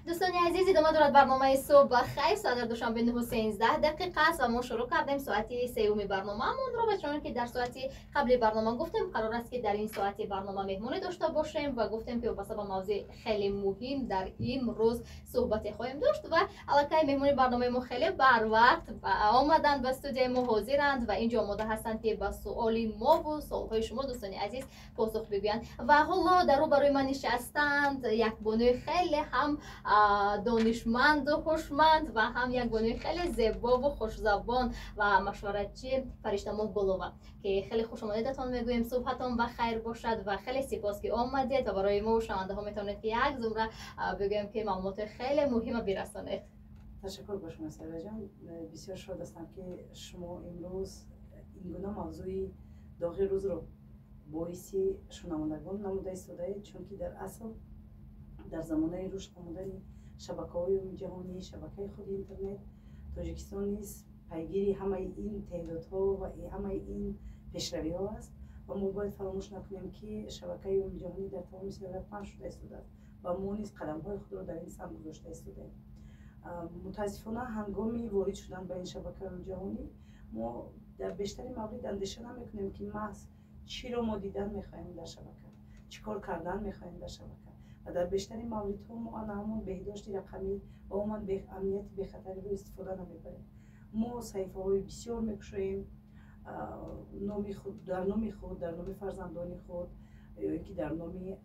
Дӯстони азиз, идома дорад барномаи «Субҳ ба хайр». Соат дар Душанбе 9:13 аст ва мо шурӯъ кардем соати сеюми барномаамонро. Ва чунон ки дар соати қабли барнома гуфтем, қарор аст, ки дар ин соати барнома меҳмоне дошта бошем ва гуфтем, ки вобаста ба мавзӯи хеле муҳим дар имрӯз суҳбате хоҳем дошт. Ва аллакай меҳмони барномаи мо хеле барвақт омаданд, ба студияи мо ҳозиранд ва инҷо омода ҳастанд, ки ба суоли мову суолҳои шумо, дӯстони азиз, посух бигӯянд. Ва ҳоло дар рӯ барои ман нишастанд як бонуи хеле ҳам донишманду ҳушманд ва ҳам як бонуи хеле зебову хушзабон ва машваратчӣ Фариштамоҳ Гулова, ки хеле хушомадедатон мегӯем. Субҳатон ба хайр бошад ва хеле сипос, ки омадед ва барои мо шунавандаҳо метавонед, ки як зумра бигӯем, ки маълумоти хеле муҳима бирасонед. Ташаккур ба шумо, Сайраҷон. Бисёр шод ҳастам, ки шумо имрӯз ин гуна мавзӯи доғи рӯзро боиси шунавандагон намуда истодаед, чунки дар асл дар замонаи рушд намудани шабакаҳои ҷаҳонӣ, шабакаи худи интернет, Тоҷикистон низ пайгири ҳамаи ин теъдодҳо ва ҳамаи ин пешравиҳо аст. Ва мо бояд фаромӯш накунем, ки шабакаи умумиҷаҳонӣ дар тамоми сайёра паҳн шуда истодааст ва мо низ қадамҳои худро дар ин самт гузошта истодаем. Мутаассифона, ҳангоми ворид шудан ба ин шабакаи умумиҷаҳонӣ мо дар бештари маврид андеша намекунем, ки маҳз чиро мо дидан мехоҳем дар шабака, чӣ кор кардан мехоҳем дар шабака. Ва дар бештари мавридҳо мо ана ҳамон беҳдошти рақамӣ ва умуман амнияти бехатариро истифода намебарем. Мо саҳифаҳои бисёр мекушоем номи худ, дар номи худ, дар номи фарзандони худ ё ин ки дар номи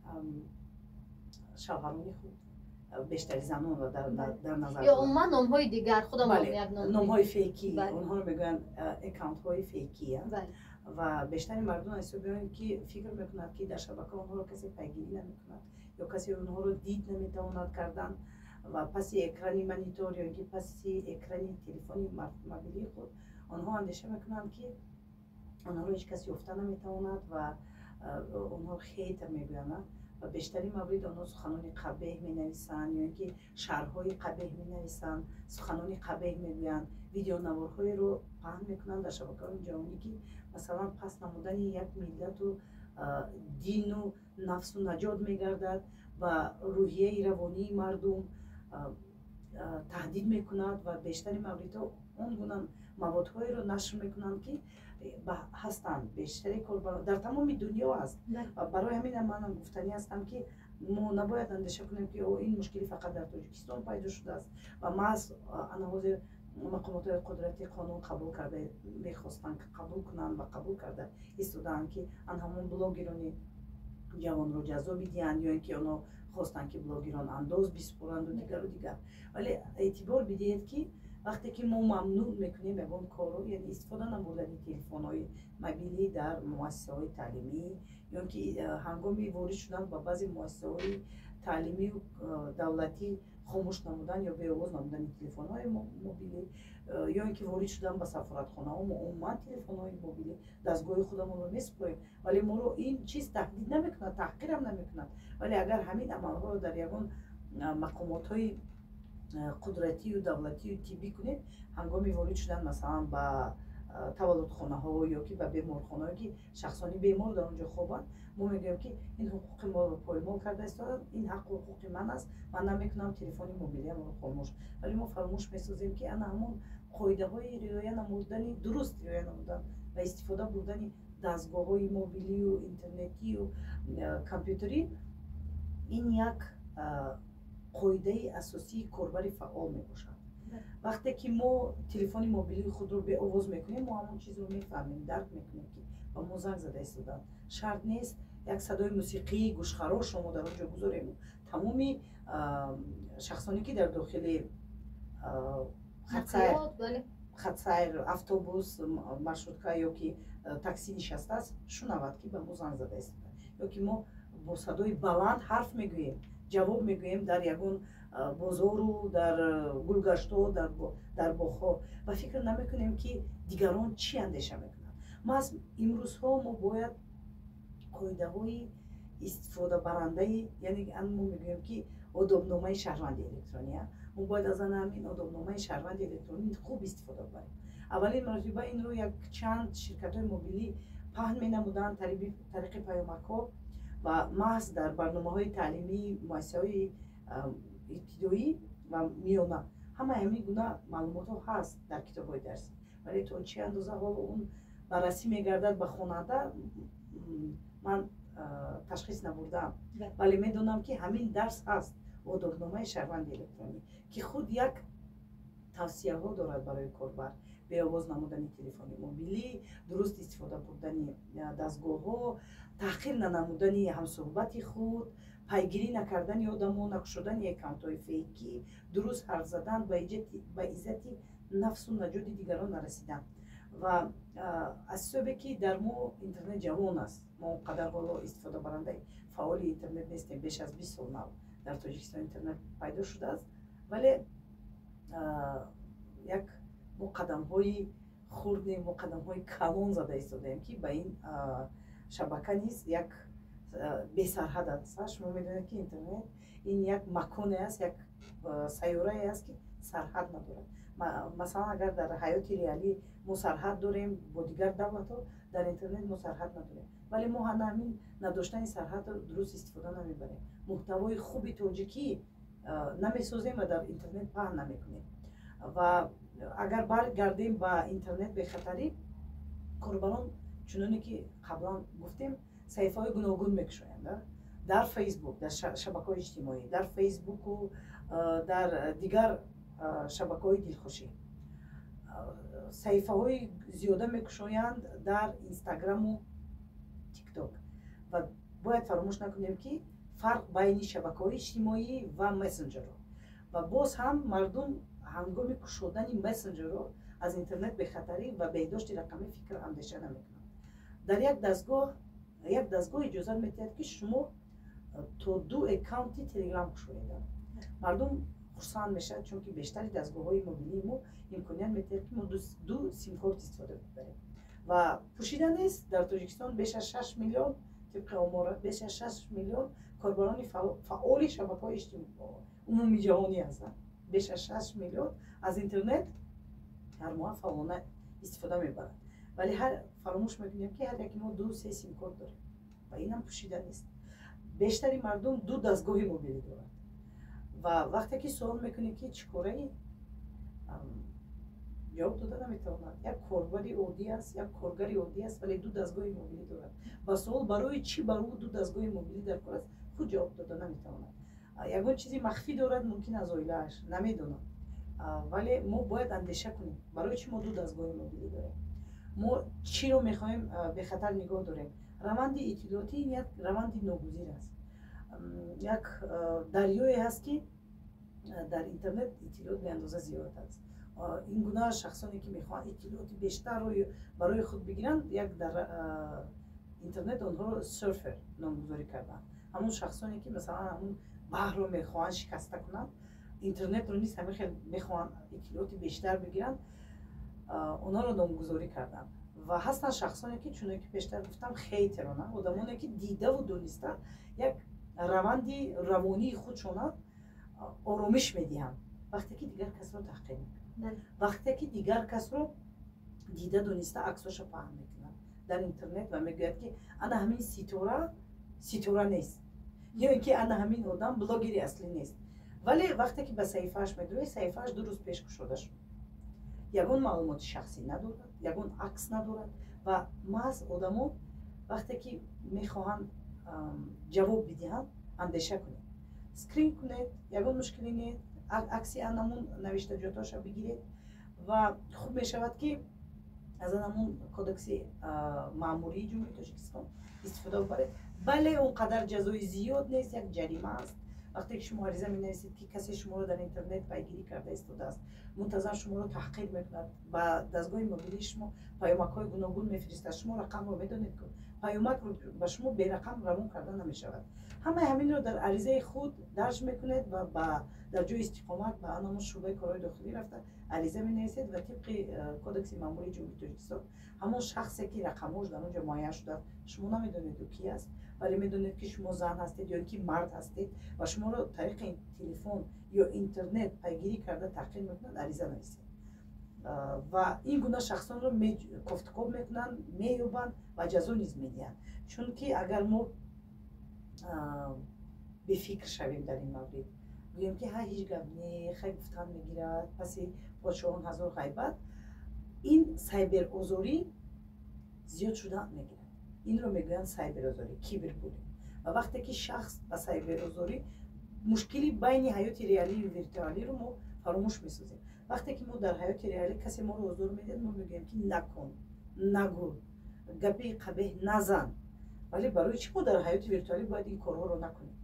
шавҳарони худ, бештари занонро дар назар. Ё умуман номҳои дигар, худамон. Номҳои фейкӣ, онҳоро мегӯянд аккаунтҳои фейкӣ. Ва бештари мардум аз ҳисоби он ки фикр мекунад, ки дар шабака онҳоро касе пайгирӣ намекунад ё касе онҳоро дид наметавонад кардан, ва паси экрани монитор ё ин ки паси экрани телефони мобилии худ онҳо андеша мекунанд, ки онҳоро ҳеҷ кас ёфта наметавонад, ва онҳоро хейтер мегӯянд. Ва бештари маврид онҳо суханони қабеҳ менависанд ё ин ки шарҳҳои қабеҳ менависанд, суханони қабеҳ мегӯянд, видеонаворҳоеро паҳн мекунанд дар шабакаҳои ҷаҳонӣ, ки масалан паст намудани як миллату дину нафсу наҷот мегардад ва рӯҳияи равонии мардум таҳдид мекунад. Ва бештари мавридҳо он гуна маводҳоеро нашр мекунанд, ки ҳастанд бештари корбарон дар тамоми дунё аст. Ва барои ҳамин манам гуфтанӣ ҳастам, ки мо набояд андеша кунем, ки ин мушкилӣ фақат дар Тоҷикистон пайдо шудааст ва маҳз ана ҳозир мақомотҳои қудрати қонун қабул карда мехостанд, қабул кунанд ва қабул карда истодаанд, ки ан ҳамон блогерони ҷавонро ҷазо бидиҳанд ё ин ки онҳо хостанд, ки блогерон андоз биспоранду дигару дигар. Вале эътибор бидиҳед, ки вақте ки мо мамнӯъ мекунем ягон корро, яъне истифода набурдани телефонҳои мобилӣ дар муассисаҳои таълимӣ ё ин ки ҳангоми ворид шудан ба баъзе муассисаҳои таълимию давлатӣ хомӯш намудан ё беовоз намудани телефонҳои мобилӣ, ё ин ки ворид шудан ба сафоратхонаҳо мо умуман телефонҳои мобилӣ, дастгоҳи худамонро месупорем, вале моро ин чиз таҳдид намекунад, таҳқирам намекунад. Вале агар ҳамин амалҳоро дар ягон мақомотҳои қудратию давлатию тиббӣ кунед, ҳангоми ворид шудан масалан ба таваллудхонаҳо ё ки ба беморхонаҳое, ки шахсони бемор дар он ҷо хобанд, мо мегӯем, ки ин ҳуқуқи моро поймол карда истоданд, ин ҳаққу ҳуқуқи ман аст, ман намекунам телефони мобилиамро хомӯш. Вале мо фаромӯш месозем, ки ана ҳамон қоидаҳои риоя намудани, дуруст риоя намудан ва истифода бурдани дастгоҳҳои мобилию интернетию компютерӣ ин як қоидаи асосии корбари фаъол мебошад. Вақте ки мо телефони мобилии худро беовоз мекунем, мо ҳамон чизро мефаҳмем, дарк мекунем, ки ба мо занг зада истоданд. Шарт нест як садои мусиқии гӯшхарошро мо дар он ҷо гузорем, тамоми шахсоне, ки дар дохили хатсайр, автобус, маршрутка ё ки таксӣ нишастааст, шунавад, ки ба мо занг зада истоданд, ё ки мо бо садои баланд ҳарф мегӯем, ҷавоб мегӯем дар ягон бозору дар гулгаштҳо, дар боғҳо, ва фикр намекунем, ки дигарон чӣ андеша мекунанд. Маҳз имрӯзҳо мо бояд қоидаҳои истифодабарандаи, яъне мо мегӯем, ки одобномаи шаҳрванди электрония, мо бояд аз ана ҳамин одобномаи шаҳрванди электронӣ хуб истифода барем. Аввалин маротиба инро якчанд ширкатҳои мобилӣ паҳн менамуданд тариқи паёмакҳо ва маҳз дар барномаҳои таълимии муассисаҳои ибтидоию миёна. Ибтидоӣ ва миёна ҳамаи ҳамин гуна маълумотҳо ҳаст дар китобҳои дарсӣ, вале то чӣ андоза ҳоло он баррасӣ мегардад ба хонанда, ман ташхис набурдаам, вале медонам, ки ҳамин дарс ҳаст, одобномаи шаҳрванди электронӣ, ки худ як тавсияҳо дорад барои корбар: беовоз намудани телефони мобилӣ, дуруст истифода бурдани дастгоҳҳо, таҳқир нанамудани ҳамсӯҳбати худ, пайгирӣ накардани одамо, накушодани аккаунтҳои фейкӣ, дуруст ҳарф задан, ба иззати нафсу наҷоти дигарон нарасидан. Ва аз ҳисобе ки дар мо интернет ҷавон аст, мо он қадар ҳоло истифодабарандаи фаъоли интернет нестем, беш аз 20 сол нав дар Тоҷикистон интернет пайдо шудааст, вале як мо қадамҳои хурдем, мо қадамҳои калон зада истодаем, ки ба ин шабака низ як бесарҳад аст. Шумо медонед, ки интернет ин як маконе аст, як сайёрае аст, ки сарҳад надорад. Масалан, агар дар ҳаёти реалӣ мо сарҳад дорем бо дигар давлатҳо, дар интернет мо сарҳад надорем, вале мо ҳамин надоштани сарҳадро дуруст истифода намебарем, муҳтавои хуби тоҷикӣ намесозем ва дар интернет паҳн намекунем. Ва агар баргардем ба интернет бехатарӣ, корбарон, чуноне ки қаблан гуфтем, саҳифаҳои гуногун мекушоянд дар Фейсбук, дар шабакаҳои иҷтимоӣ, дар Фейсбуку дар дигар шабакаҳои дилхушӣ, саҳифаҳои зиёда мекушоянд дар Инстаграму Тикток. Ва бояд фаромӯш накунем, ки фарқ байни шабакаҳои иҷтимоӣ ва мессенҷерҳо. Ва боз ҳам мардум ҳангоми кушодани мессенҷерҳо аз интернет бехатарӣ ва беҳдошти рақамӣ фикр андеша намекунанд. Дар як дастгоҳ, як дастгоҳ иҷозат медиҳад, ки шумо то ду аккаунти Телеграм кушоед. Мардум хурсанд мешавад, чунки бештари дастгоҳҳои мобилии мо имконият медиҳад, ки мо ду симкорт истифода бибарем. Ва пӯшида нест, дар Тоҷикистон беш аз 6 миллион, тибқи омор, беш аз 6 миллион корбарони фаъоли шабакаҳои умумиҷаҳонӣ ҳастанд. Беш аз 6 миллион аз интернет ҳар моҳ фаъолона истифода мебаранд, вале ҳар фаромӯш мекунем, ки ҳар яки мо ду, се симкорт дорем. Ва инам пӯшида нест, бештари мардум ду дастгоҳи мобилӣ дорад. Ва вақте ки суол мекунӣ, ки чӣ кораӣ, ҷавоб дода наметавонад. Як корбари оддӣ аст, як коргари оддӣ аст, вале ду дастгоҳи мобилӣ дорад. Ба суол, барои чӣ бар ӯ ду дастгоҳи мобилӣ дар кор аст, худ ҷавоб дода наметавонад. Ягон чизи махфӣ дорад, мумкин, аз оилааш, намедонам, вале мо бояд андеша кунем, барои чӣ мо ду дастгоҳи мобилӣ дорем, мо чиро мехоҳем бехатар нигоҳ дорем. Раванди иттилоотӣ ин як раванди ногузир аст, як дарёе ҳаст, ки дар интернет иттилоот беандоза зиёд аст. Ин гуна шахсоне ки мехоҳанд иттилооти бештарро барои худ бигиранд, як дар интернет онҳоро серфер номгузорӣ карданд. Ҳамон шахсоне ки, масалан, ҳамун баҳрро мехоҳанд шикаста кунанд, интернетро низ ҳамин хел мехоҳанд иттилооти бештар бигиранд, онҳоро номгузорӣ карданд. Ва ҳастанд шахсоне ки, чуне ки пештар гуфтам, хейтерона, одамоне ки дидаву дониста як раванди равонии худшона оромиш медиҳанд, вақте ки дигар касро таҳқир мекунанд, вақте ки дигар касро дида дониста аксоша паҳн мекунанд дар интернет ва мегӯяд, ки ана ҳамин ситора ситора нест ё ин ки ана ҳамин одам блогери аслӣ нест. Вале вақте ки ба саҳифааш медурӣ, саҳифааш 2 рӯз пеш кушода шуд, ягон маълумоти шахсӣ надорад, ягон акс надорад. Ва маҳз одамо вақте ки мехоҳанд ҷавоб бидиҳанд, андеша кунед, скрин кунед, ягон мушкиле нест, акси анамун навиштаҷотоша бигиред. Ва хуб мешавад, ки аз анамун Кодекси маъмурии Ҷумҳурии Тоҷикистон истифода бубаред. Бале, он қадар ҷазои зиёд нест, як ҷарима аст. Вақте ки шумо ариза менависед, ки касе шуморо дар интернет пайгирӣ карда истодааст, мунтазам шуморо таҳқир мекунад, ба дастгоҳи мобилии шумо паёмакҳои гуногун мефиристад, шумо рақамро медонед, ки паёмакро ба шумо берақам равон карда намешавад, ҳамаи ҳаминро дар аризаи худ дарҷ мекунед ва дар ҷои истиқомат ба анамун шӯъбаи корҳои дохилӣ рафта ариза менависед. Ва тибқи Кодекси маъмурии Ҷумҳурии Тоҷикистон ҳамон шахсе ки рақамҳош дар он ҷо муайян шудааст, шумо намедонед, ӯ ки аст, вале медонед, ки шумо зан ҳастед ё ин ки мард ҳастед ва шуморо тариқи телефон ё интернет пайгирӣ карда таҳқир мекунад, ариза нависед. Ва ин гуна шахсонро кофтукоб мекунанд, меёбанд ва ҷазо низ медиҳанд. Чунки агар мо бефикр шавем дар ин маврид Гӯем, ки ҳа, ҳеҷ гап не, хай, гуфтан мегирад, паси подшоҳон ҳазор ғайбат. Ин сайберозорӣ зиёд шуда мегирад. Инро мегӯянд сайберозорӣ, кибербуллинг. Ва вақте ки шахс ба сайберозорӣ, мушкили байни ҳаёти реалию виртуалиро мо фаромӯш месозем. Вақте ки мо дар ҳаёти реалӣ касе моро озор медиҳад, мо мегӯем, ки накун, нагӯ, гапи қабеҳ назан. Вале барои чӣ мо дар ҳаёти виртуалӣ бояд ин корҳоро накунем?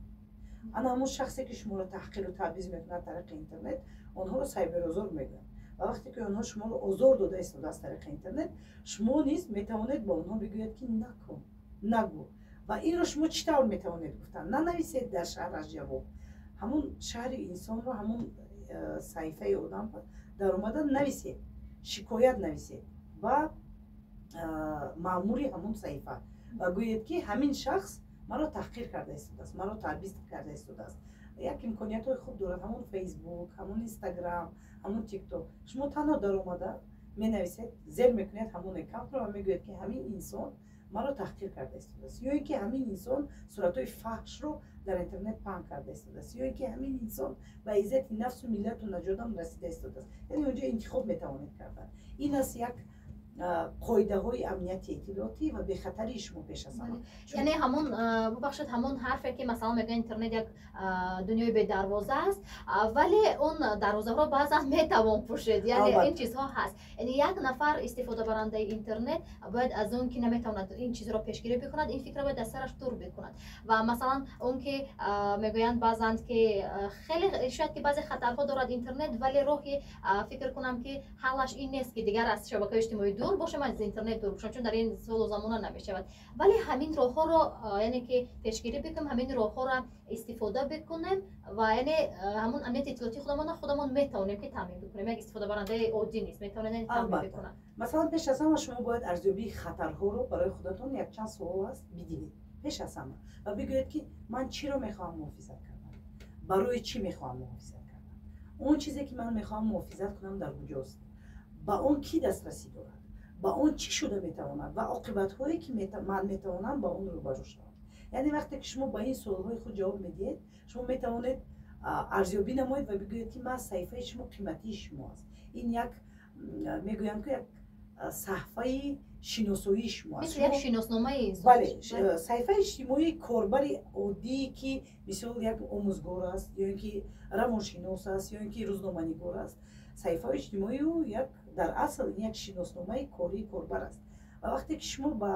Ана ҳамон шахсе, ки шуморо таҳқиру таъбиз мекунад тариқи интернет, онҳоро сайберозор мегӯянд. Ва вақте ки онҳо шуморо озор дода истода аз тариқи интернет, шумо низ метавонед ба онҳо бигӯед, ки накун, нагӯ. Ва инро шумо чӣ тавр метавонед гуфтан? Нанависед дар шарҳаш ҷавоб. Ҳамун шарҳи инсонро, ҳамун саҳифаи одам даромада нависед, шикоят нависед ба маъмури ҳамун саҳифа ва гӯед, ки ҳамин шахс маро таҳқир карда истодааст, маро таъбиз карда истодааст. Як имкониятҳои хуб дорад ҳамон Фейсбук, ҳамон Инстаграм, ҳамон Тикток. Шумо танҳо даромада менависед, зер мекунед ҳамон аккаунтро ва мегӯед, ки ҳамин инсон маро таҳқир карда истодааст, ё ин ки ҳамин инсон суратҳои фаҳшро дар интернет паҳн карда истодааст, ё ин ки ҳамин инсон ба иззати нафсу миллату наҷодам расида истодааст. Яъне онҷо интихоб метавонед кардан. Ин аст як қоидаҳои амнияти иттилоотӣ ва бехатарии шумо пеш аз ҳама. Яъне ҳамон, бубахшед, ҳамон ҳарфе, ки масалан мегӯянд, интернет як дунёи бедарвоза аст, вале он дарвозаҳоро баъзан метавон пӯшид. Яъне ин чизҳо ҳаст. Яъне як нафар истифодабарандаи интернет бояд аз он ки наметавонад ин чизро пешгирӣ бикунад, ин фикрро бояд аз сараш дур бикунад. Ва масалан, он ки мегӯянд баъзан, ки хеле шояд ки баъзе хатарҳо дорад интернет, вале роҳи, фикр кунам, ки ҳаллаш ин нест, ки дигар аз шабакаҳои иҷтимоӣ дур бошам, аз интернет дур бошам, чун дар ин солу замона намешавад. Вале ҳамин роҳҳоро, яъне ки пешгирӣ бикунем, ҳамин роҳҳоро истифода бикунем ва яъне ҳамон амнияти иттилоотии худамонро худамон метавонем ки таъмин бикунем. Як истифодабарандаи оддӣ низ метавонад таъмин бикунад. Масалан, пеш аз ҳама шумо бояд арзёбии хатарҳоро барои худатон, якчанд суол аст, бидиҳед пеш аз ҳама ва бигӯед, ки ман чиро мехоҳам муҳофизат кардан, барои чӣ мехоҳам муҳофизат кардан, он чизе, ки ман мехоҳам муҳофизат кунам, дар куҷост, ба он кӣ дастрасӣ дорад, ба он чӣ шуда метавонад ва оқибатҳое, ки ман метавонам ба он рӯбарӯ шавам. Яъне вақте ки шумо ба ин суолҳои худ ҷавоб медиҳед, шумо метавонед арзёбӣ намоед ва бигӯед, ки ман саҳифаи шумо қиматии шумо аст. Ин як, мегӯянд ки, як саҳфаи шиносоии шумо аст. Як шиносномаи. Бале, саҳифаи иҷтимоии корбари оддие, ки мисол як омӯзгор аст, ё ин ки равоншинос аст, ё ин ки рӯзноманигор аст, саҳифаҳои иҷтимоии ӯ як, дар асл ин як шиносномаи кории корбар аст. Ва вақте ки шумо ба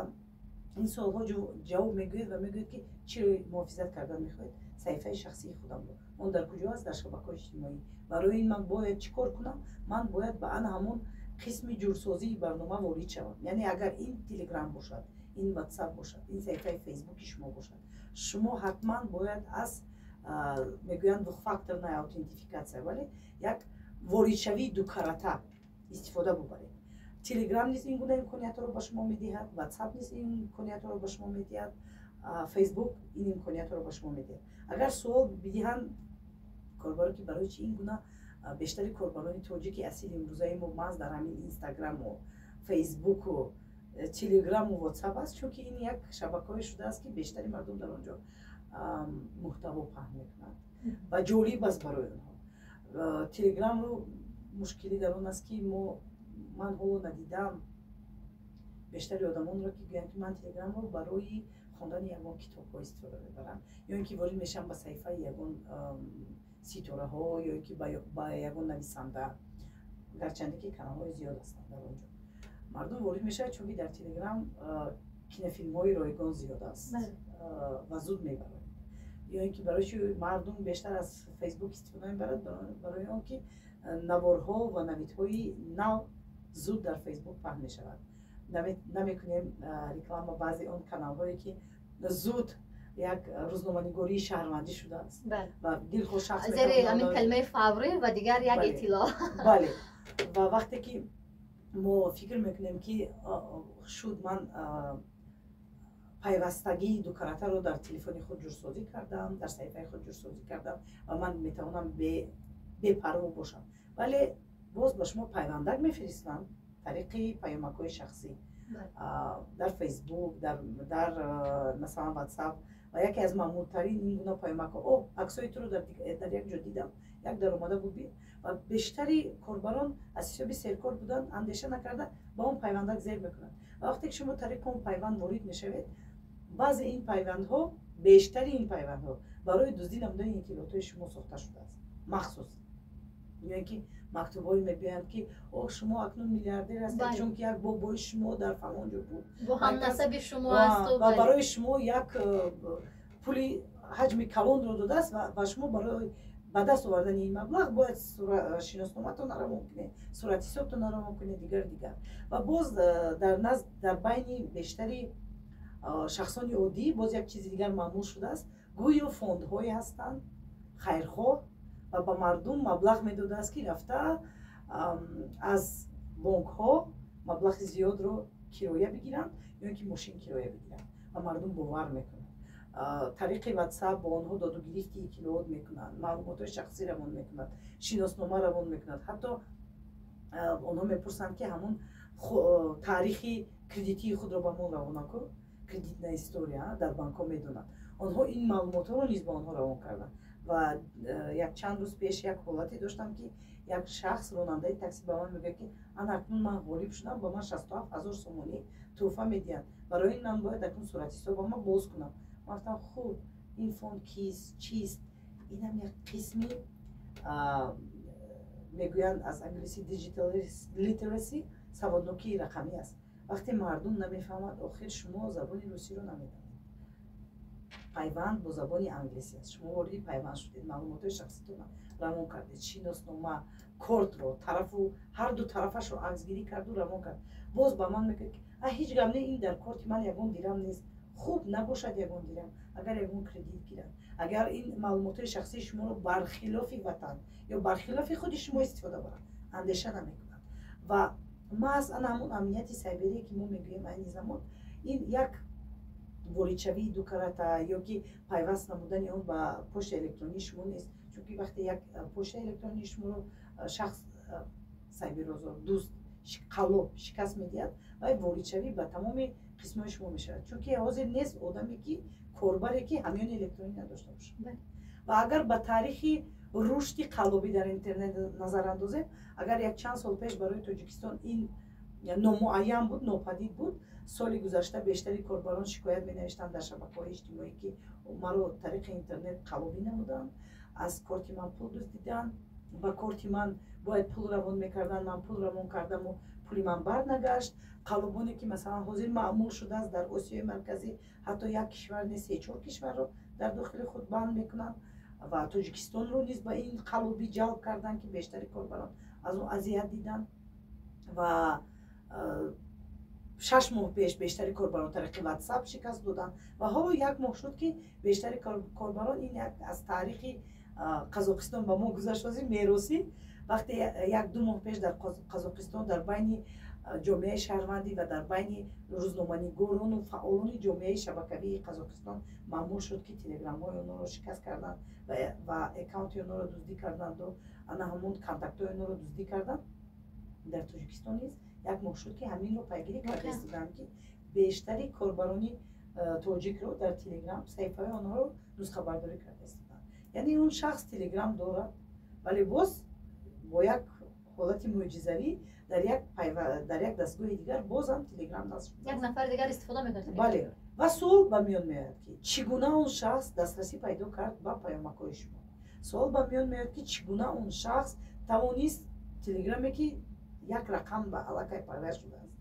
ин суолҳо ҷавоб мегӯед ва мегӯед, ки чиро муҳофизат кардан мехоҳед, саҳифаи шахсии худамро, он дар куҷо аст? Дар шабакаҳои иҷтимоӣ. Барои ин ман бояд чӣ кор кунам? Ман бояд ба ана ҳамон қисми ҷурсозии барнома ворид шавам. Яъне агар ин Телеграм бошад, ин Ватсап бошад, ин саҳифаи Фейсбуки шумо бошад, шумо ҳатман бояд аз, мегӯянд, двухфакторная аутентификация, вале як воридшавии дукарата истифода бубаред. Телеграм низ ин гуна имкониятҳоро ба шумо медиҳад, Ватсап низ ин имкониятҳоро ба шумо медиҳад, Фейсбук ин имкониятҳоро ба шумо медиҳад. Агар суол бидиҳанд корбаро, ки барои чи ин гуна бештари корбарони тоҷики асили имрӯзаи мо маҳз дар ҳамин Инстаграму Фейсбуку Телеграму Ватсап аст, чунки ин як шабакаҳое шудааст, ки бештари мардум дар он ҷо муҳтаво паҳн мекунанд ва ҷолиб аст барои онҳо. Телеграмро мушкилӣ дар он аст, ки мо, ман ҳоло надидам бештари одамонро, ки гӯянд, ки ман Телеграмро барои хондани ягон китобҳо истифода мебарам, ё ин ки ворид мешавам ба саҳифаи ягон ситораҳо, ё ин ки ба ягон нависанда. Гарчанде ки каналҳои зиёд ҳастанд, дар он ҷо мардум ворид мешавад, чунки дар Телеграм кинофилмҳои ройгон зиёд аст ва зуд мебарояд. Ё ин ки барои чи мардум бештар аз Фейсбук истифода мебарад? Барои он ки наворҳо ва навидҳои нав зуд дар Фейсбук паҳн мешавад. Намекунем реклама баъзе он каналҳое, ки зуд як рӯзноманигории шаҳрвандӣ шудааст ва дилхоҳ шахс зери ҳамин калимаи фаврӣ ва дигар як иттилоъ. Бале, ва вақте ки мо фикр мекунем, ки шуд, ман пайвастагии дукаратаро дар телефони худ ҷурсозӣ кардам, дар саҳифаи худ ҷурсозӣ кардам ва ман метавонам бепарво бошам, вале боз ба шумо пайвандак мефиристанд тариқи паёмакҳои шахсӣ дар Фейсбук, дар масалан Ватсап. Ва яке аз маъмултарин ин гуна паёмакҳо: о, аксҳои туро дар як ҷо дидам, як даромада бубин. Ва бештари корбарон аз ҳисоби серкор будан, андеша накарда, ба он пайвандак зер мекунанд. Ва вақте ки шумо тариқи он пайванд ворид мешавед, баъзе ин пайвандҳо, бештари ин пайвандҳо барои дуздӣ намудани иттилоотҳои шумо сохта шудааст махсус. Ё ин ки мактубҳое мебиёянд, ки о, шумо акнун миллиардер ҳастед, чунки як бобои шумо дар фалон ҷо буд, бо ҳамнасаби шумо асту ва барои шумо як пули ҳаҷми калонро додааст ва шумо барои ба даст овардани ин маблағ бояд шиносноматонро равон кунед, суратҳисобтонро равон кунед, дигар дигар. Ва боз дар назд, дар байни бештари шахсони оддӣ боз як чизи дигар маъмул шудааст: гӯё фондҳое ҳастанд хайрхоҳ ва ба мардум маблағ медодааст, ки рафта аз бонкҳо маблағи зиёдро кироя бигиранд ё ин ки мошин кироя бигиранд. Ва мардум бовар мекунанд, тариқи Ватсап бо онҳо доду гирифти иттилоот мекунанд, маълумотҳои шахсӣ равон мекунанд, шиноснома равон мекунанд. Ҳатто онҳо мепурсанд, ки ҳамун таърихи кредитии худро ба мо равона кун, кредитная история дар банкҳо медонанд. Онҳо ин маълумотҳоро низ ба онҳо равон карданд. Ва якчанд рӯз пеш як ҳолате доштам, ки як шахс, ронандаи такси, ба ман мегӯяд, ки ана акнун ман ғолиб шудам, ба ман 67 000 сомонӣ тӯҳфа медиҳанд, барои ин ман бояд акнун суратҳисобама боз кунам. Ман гуфтам: хуб, ин фонд кист, чист? Инам як қисми, мегӯянд аз англиси, digital literacy, саводнокии рақамӣ аст. Вақте мардум намефаҳмад, охир шумо забони русиро намедонед, пайванд бо забони англисӣ аст, шумо вориди пайванд шудед, маълумотҳои шахситонро равон кардед, шиноснома, кортро, тарафу ҳарду тарафашро аксгирӣ карду равон кард. Боз ба ман мегӯяд, ки а ҳеҷ гап не, ин дар корти ман ягон дирам нест. Хуб, набошад ягон дирам, агар ягон кредит гирад, агар ин маълумотҳои шахсии шуморо бархилофи ватан ё бархилофи худи шумо истифода баранд, андеша намекунанд. Ва маҳз ана ҳамун амнияти сайберие, ки мо мегӯем, айни замон ин як воридшавии дукарата ё ки пайваст намудани он ба почтаи электронии шумо нест. Чунки вақте як почтаи электронии шуморо шахс сайберозор, дӯст, қаллоб шикаст медиҳад, вай воридшавӣ ба тамоми қисмҳои шумо мешавад. Чунки ҳозир нест одаме, ки корбаре, ки ҳамёни электронӣ надошта бошад. Ва агар ба таърихи рушди қаллобӣ дар интернет назар андозем, агар як чанд сол пеш барои Тоҷикистон ин номуайян буд, нопадид буд, соли гузашта бештари корбарон шикоят менавиштанд дар шабакаҳои иҷтимоӣ, ки маро тариқи интернет қаллобӣ намуданд, аз корти ман пул дуздиданд, ба корти ман бояд пул равон мекарданд, ман пул равон кардаму пули ман барнагашт. Қаллобоне, ки масалан ҳозир маъмул шудааст дар Осиёи Марказӣ, ҳатто як кишвар не, се чор кишварро дар дохили худ банд мекунанд ва Тоҷикистонро низ ба ин қаллобӣ ҷалб карданд, ки бештари корбарон аз он азият диданд. Ва 6 моҳ пеш бештари корбарон тариқи Ватсап шикаст доданд. Ва ҳоло як моҳ шуд, ки бештари корбарон, ин як аз таърихи Қазоқистон ба мо гузашт, ҳозир меросӣ. Вақте як ду моҳ пеш дар Қазоқистон дар байни ҷомеаи шаҳрвандӣ ва дар байни рӯзноманигорону фаъолони ҷомеаи шабакавии Қазоқистон маъмул шуд, ки телеграмҳои онҳоро шикаст карданд ва аккаунти онҳоро дуздӣ карданду ана ҳамун контактҳои онҳоро дуздӣ карданд, дар Тоҷикистон низ як моҳ шуд, ки ҳаминро пайгирӣ карда истодаам, ки бештари корбарони тоҷикро дар Телеграм саҳифаҳои онҳоро нусхабардорӣ карда истоданд. Яъне он шахс Телеграм дорад, вале боз бо як ҳолати мӯъҷизавӣ дар як дастгоҳи дигар бозам Телеграм насб. Як нафар дигар истифода мекунад. Бале, ва суол ба миён меояд, ки чӣ гуна он шахс дастрасӣ пайдо кард ба паёмакҳои шумо? Суол ба миён меояд, ки чӣ гуна он шахс тавонист Телеграме, ки як рақам ба аллакай пайваст шудааст,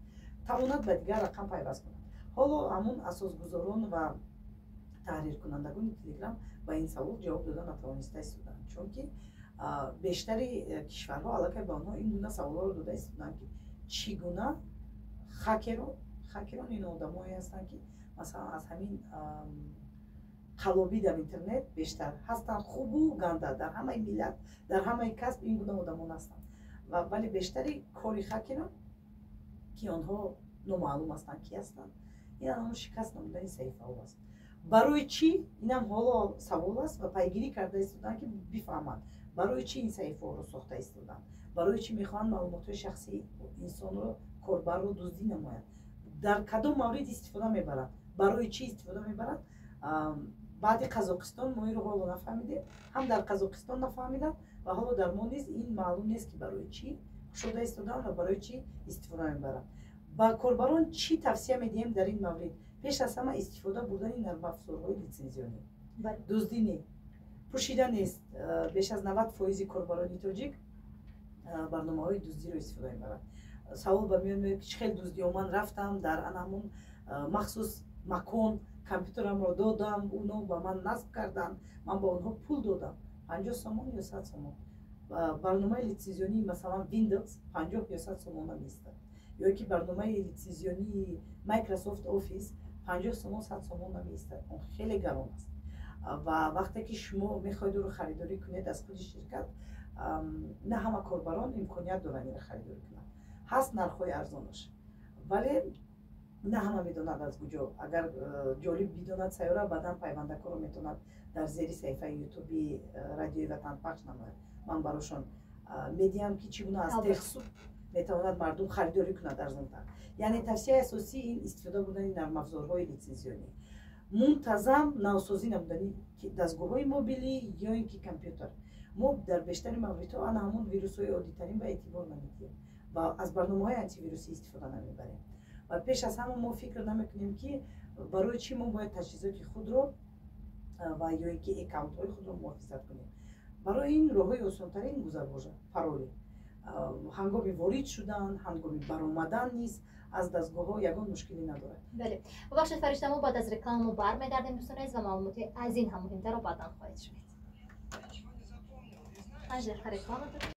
тавонад ба дигар рақам пайваст кунад? Ҳоло ҳамун асосгузорон ва таҳриркунандагони Телеграм ба ин савол ҷавоб дода натавониста истоданд, чунки бештари кишварҳо аллакай ба онҳо ин гуна саволҳоро дода истоданд, ки чӣ гуна хакерон. Хакерон ин одамое ҳастанд, ки масалан аз ҳамин қаллобӣ дар интернет бештар ҳастанд. Хубу ганда дар ҳамаи миллат, дар ҳамаи касб ин гуна одамон ҳастанд. Вале бештари кори хакерон, ки онҳо номаълум ҳастанд, ки ҳастанд, ин ҳамон шикаст намудани саҳифаҳо аст. Барои чӣ, инам ҳоло савол аст ва пайгирӣ карда истоданд, ки бифаҳманд, барои чӣ ин саҳифаҳоро сохта истоданд, барои чӣ мехоҳанд маълумотҳои шахсии инсонро, корбарро дуздӣ намоянд, дар кадом маврид истифода мебаранд, барои чӣ истифода мебаранд. Баъди Қазоқистон мо инро ҳоло нафаҳмидем, ҳам дар Қазоқистон нафаҳмидам ва ҳоло дар мо низ ин маълум нест, ки барои чӣ кушода истоданд ва барои чӣ истифода мебаранд. Ба корбарон чӣ тавсия медиҳем дар ин маврид? Пеш аз ҳама, истифода бурдани нармафзорҳои литсензионӣ. Дуздӣ не, пӯшида нест, беш аз 90 фоизи корбарони тоҷик барномаҳои дуздиро истифода мебаранд. Савол ба миён меояд, ки чӣ хел дуздиё? Ман рафтам дар анамун махсус макон, компютерамро додам, уно ба ман насб карданд, ман ба онҳо пул додам, 50 сомон ё 100 сомон. Барномаи литсензионии, масалан, Windows 50 ё 100 сомон намеистад, ё ки барномаи литсензионии Microsoft Office 50 сомон, 100 сомон намеистад. Он хеле гарон аст ва вақте ки шумо мехоҳед ӯро харидорӣ кунед аз худи ширкат, на ҳама корбарон имконият доранд инро харидорӣ кунанд. Ҳаст нархҳои арзонаш, вале на ҳама медонад аз куҷо. Агар ҷолиб бидонад Сайёра, баъдан пайвандакҳоро метавонад дар зери саҳифаи Ютуби Радиои Ватан пахш намояд. Ман барошон медиҳам, ки чӣ гуна аз Техсуп метавонад мардум харидорӣ кунад арзонтар. Яъне тавсияи асосӣ ин истифода бурдани нармафзорҳои литсензионӣ, мунтазам навсозӣ намудани дастгоҳҳои мобилӣ ё ин ки компютер. Мо дар бештари мавридҳо ана ҳамон вирусҳои оддитарин ба эътибор намедиҳем ва аз барномаҳои антивирусӣ истифода намебарем. Ва пеш аз ҳама, мо фикр намекунем, ки барои чӣ мо бояд таҷҳизоти худро ва ё ин ки аккаунтҳои худро муҳофизат кунем. Барои ин роҳҳои осонтарин гузарвожа, пароли ҳангоми ворид шудан, ҳангоми баромадан низ аз дастгоҳҳо ягон мушкилӣ надорад. Бале, бубахшед, Фаришта, мо баъд аз реклама бармегардем, дӯстони азиз, ва маълумоти аз ин ҳам муҳимтарро баъдан хоҳед шунид. 5 дақиқа реклама дорем.